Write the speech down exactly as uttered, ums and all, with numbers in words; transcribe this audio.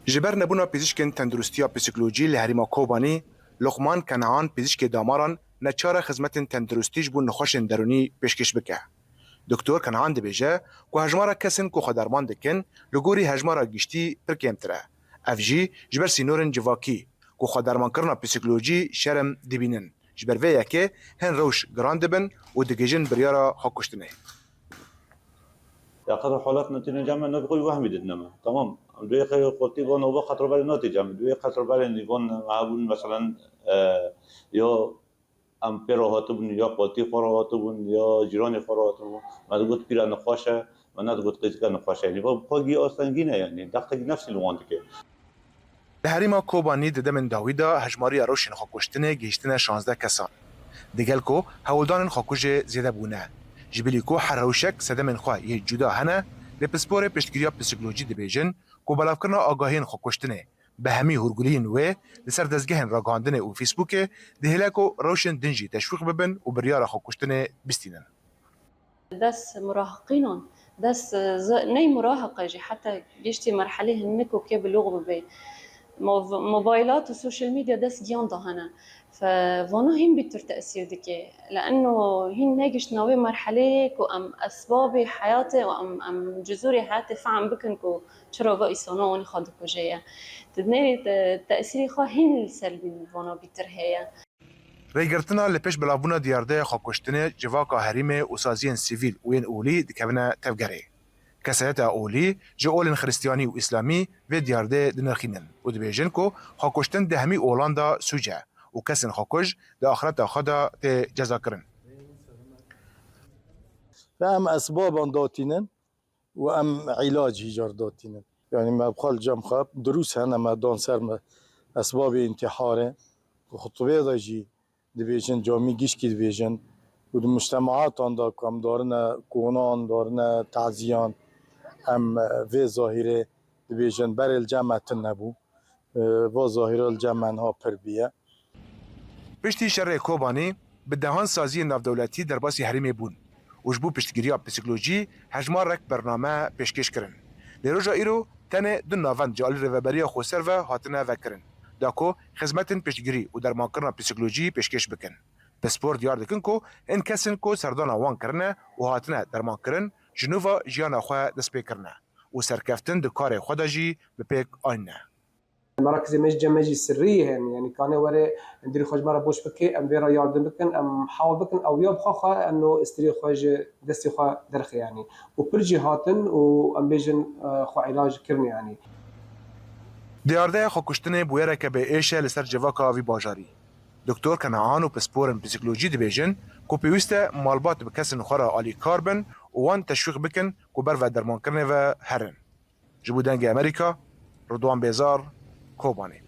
Ji ber nebûna pizîşkên tenduristiya psîkolojî li herêma Kobanî, Luqman Kenean, pizîşkê damaran, neçar e xizmetên tenduristî ji bo nexweşên derûnî pêşkêş bike. Doktor Kenean dibêje ku hejmara kesên ku xwe derman dikin li gorî hejmara giştî pir kêmtir e. Ev jî ji ber sînorên civakî ku xwe dermankirina psîkolojî şerm dibînin. Ji ber vê yekê hin rewş giran dibin û digihîjin biryara xwekuştinê. Ya qet halat netîne cem me, ne bi xwe wehmî didine me. Tamam. Em duyê qey qotî van ova qet roberê natê cem me. Duyê qet roberê nîvan me hebûn, meselen, e, ya em pê re hatibûn, ya qotî xwe re hatibûn, ya cîranê xwe re hatibûn. Me digot pîra nexweş e, me nedigot qîzike nexweş e. Yanî va bi xwe gî astengî ne, yanî dextekî nefsî li wan dike. Li herêma Kobanî di demên dawî de hejmariya rewşên xwekuştinê gihîştine şazdeh kesan. Digel ku hewldanên xwekujê zêde bûne. Ji bilî ku her rewşek sedemên xwe yê cuda hene, lê pisporê piştgiriya psîkolojî dibêjin ku belavkirina agahiyên xwekuştinê bi hemî hûrguliyên wê li ser dezgehên ragihandinê û Facebookê dihêle ku rewşên din jî teşwîq bibin û biryara xwekuştinê bistînin. Dest murahqînan, dest, e, ze-, ney murahaqe jî, heta giştî merhelê hinik û kê bilûx bibê. Mov-, mobaylat û sosyal medya dest giyan de hene. Fe vana hîn bîtir tesîr dike. Leeno hîn negiştine wê merheleyê ku em esbabê heyatê û em, em cizûrê heyatê fehm bikin ku çira va îsana wanî xwe dikuje ye. Di nêrê te-, tesîrê xwe hîn li ser vana bîtir heye. Rêgirtina li pêş belavbûna diyardeya xwekuştinê civaka herêmê û saziyên sivîl û yên olî dikevine tevgerê. Kesayeta olî ji olên xiristiyanî û îslamî vê diyardeyê dinirxînin û dibêjin ku xwekuştin di hemî olan de sûc e û kesên xwekuj di axireta xwe de tê cezakirin. Em esbaban datînin û em îlac hîcar datînin. Yanî me bi xwe li cem xwe dirûs hene me dan ser me esbabê întiharê ku xutubê de jî dibêjin, camî gişkî dibêjin û di mujtemaatan de ku em darine konan, darine taziyan, em vê zahîrê dibêjin berê li cem me tune bû. E, va zahîra li cem me niha pir bûye. Piştî şerê Kobanî, bi dehan saziyên navdewletî derbasî herêmê bûn û ji bo piştgiriya psîkolojî hejmarek bername pêşkêş kirin. Lê roja îro tenê du navend ji alî Rêveberiya Xweser ve hatine vekirin, da ku xizmetên piştgirî û dermankirina psîkolojî pêşkêş bikin. Pispor diyar dikin ku hin kesên ku serdana wan kirine û hatine dermankirin, ji nû ve jiyana xwe dest pê kirine û serkeftin di karê xwe de jî bi pêk anîne. Merakizê me jî cem me jî sirrî hene, yanî kane were hundirî xwe ji me re boş bike, em vê re yardim bikin, em hewl bikin ew ya bi xwe xwe em no istirê xwe ji destê xwe derxe yanî. Û pir jî hatin û em bêjin, e, xwe îlac kirin yanî. Diyardeya xwekuştinê bûyereke bêêş e li ser civaka vî bajarî. Doktor Kenean û pisporên psîkolojî dibêjin ku pêwîst e malbat bi kesên xwe re alîkar bin û wan teşwîq bikin ku ber ve dermankirinê ve herin. Ji bo Dengê Amerîka, Ridwan Bêzar, Kobanê.